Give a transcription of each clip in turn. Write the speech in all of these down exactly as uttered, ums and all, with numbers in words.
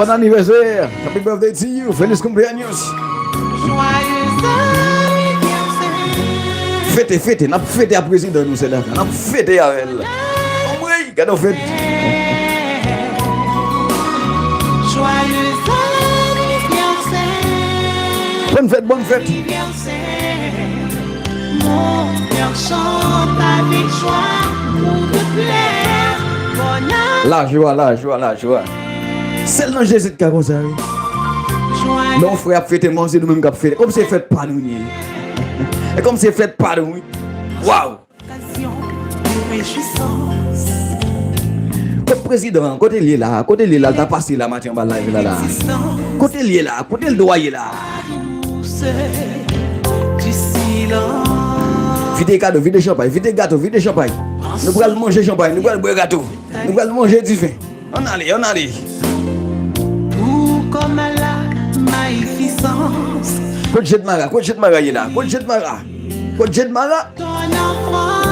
Bon anniversaire! Happy birthday to you! Feliz cumpleaños! Joyeux anniversaire! Fete, fete, n ap fete a prezidan nou, Sèdaka. N ap fete avè l. Anmwey, gade yon fèt. Joyeux anniversaire! Bòn fèt, bòn fèt! Anniversaire! Mon cœur chante avec joie pour te plaire. Bonne année. Lajwa, lajwa, lajwa. Sèl nan Jezi ki ka konsa, wi. Lè yon frè ap fete mò, se nou menm k ap fete. Kòm se fèt pa nou li ye. E kòm se fèt pa nou, wi. Waw! Occasion de réjouissance. Kot prezidan an? Kote l ye la? Kote l ye la? L ta pase la maten anba live la la. Kote l ye la? Kote l dwe ye la? Vide kado, vide chanpay, vide gato, vide chanpay. Nou pral manje chanpay, nou pral bwè gato, nou pral manje diven. Ann ale, ann ale. Tout comme à la magnificence. Kot Jedmara? Kot Jedmara ye la? Kot Jedmara? Kot Jedmara? Ton enfance.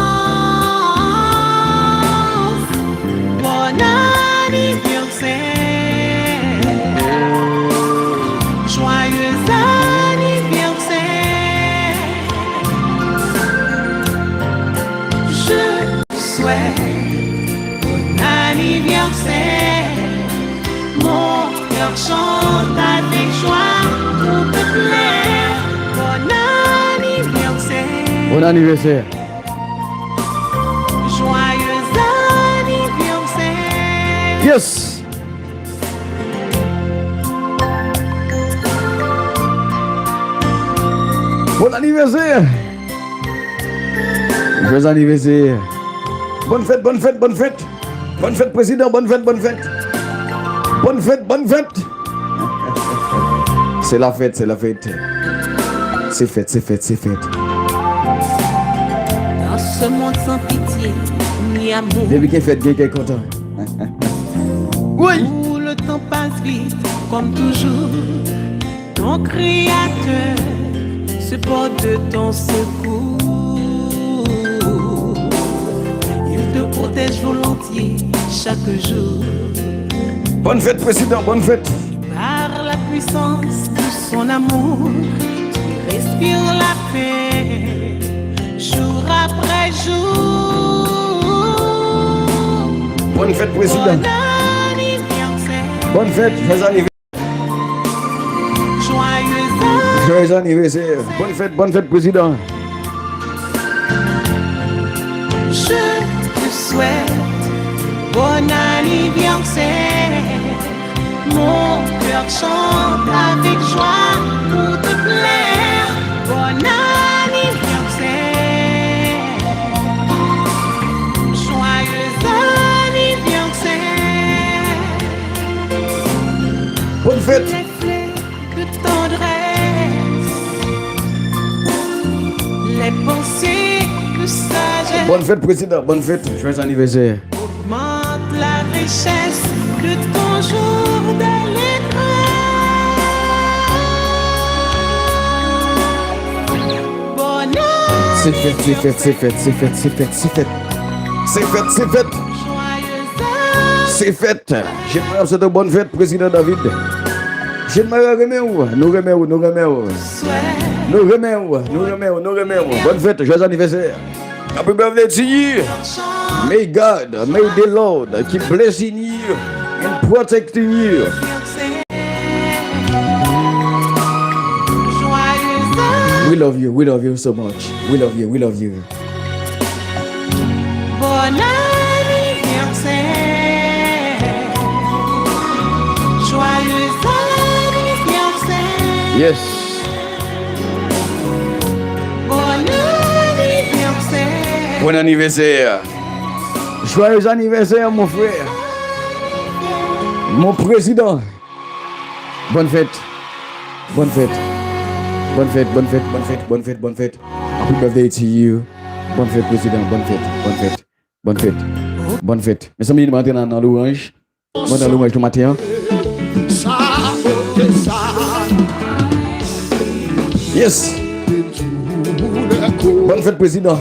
Bon anniversaire. Joyeux anniversaire. Je souhaite bon anniversaire. Mon cœur chante avec joie pour te plaire. Bon anniversaire. Bon anniversaire. Joyeux anniversaire. Yes. Bon anniversaire. Joyeux anniversaire. Bòn fèt, bòn fèt, bòn fèt. Bòn fèt, prezidan, bòn fèt, bòn fèt. Bòn fèt, bòn fèt. Se la fèt, se la fèt. Se fèt, se fèt, se fèt. Dans ce monde sans pitié ni amour. Depi gen fèt, gen kè kontan. Wi. Où le temps passe vite, comme toujours. Ton Créateur se porte de ton secours. Il te protège volontiers chaque jour. Bòn fèt, prezidan, bòn fèt. Par la puissance de son amour, tu respires la paix jour après jour. Bòn fèt, prezidan. Bon anniversaire. Bòn fèt, joyeux anniversaire. Joyeux anniversaire. Joyeux anniversaire. Bòn fèt, bòn fèt, prezidan. Je te souhaite bon anniversaire. Mon cœur chante avec joie pour te plaire. Bon anniversaire. Joyeux anniversaire. Bòn fèt. De tendresse, les pensées de sagesse. Bòn fèt, prezidan. Bòn fèt. Joyeux anniversaire. Augmente la richesse de ton jour de l'an. Bonne année. Se fèt, se fèt, se fèt, se fèt, se fèt, se fèt. Se fèt, se fèt. Joyeux anniversaire. Se fèt. Jenn Mara ap swete w bòn fèt, prezidan David. Jenn Mara renmen w, nou renmen w, nou renmen w. Nou renmen w, nou renmen w, nou renmen w. Bòn fèt, joyeux anniversaire. Happy birthday to you. May God, may the Lord keep blessing you and protecting you. We love you, we love you so much. We love you, we love you. Bon anniversaire. Joyeux anniversaire. Yes. Bon anniversaire. Bon anniversaire. Joyeux anniversaire, mon frère. Mon président. Bòn fèt. Bòn fèt. Bòn fèt, bòn fèt, bòn fèt, bòn fèt, bòn fèt. Happy birthday to you. Bòn fèt, prezidan. Bòn fèt, bòn fèt, bòn fèt. Bòn fèt. Mezanmi, nou antre nan, nan lwanj. Mwen nan lwanj nou maten an. Yes. Bòn fèt, prezidan.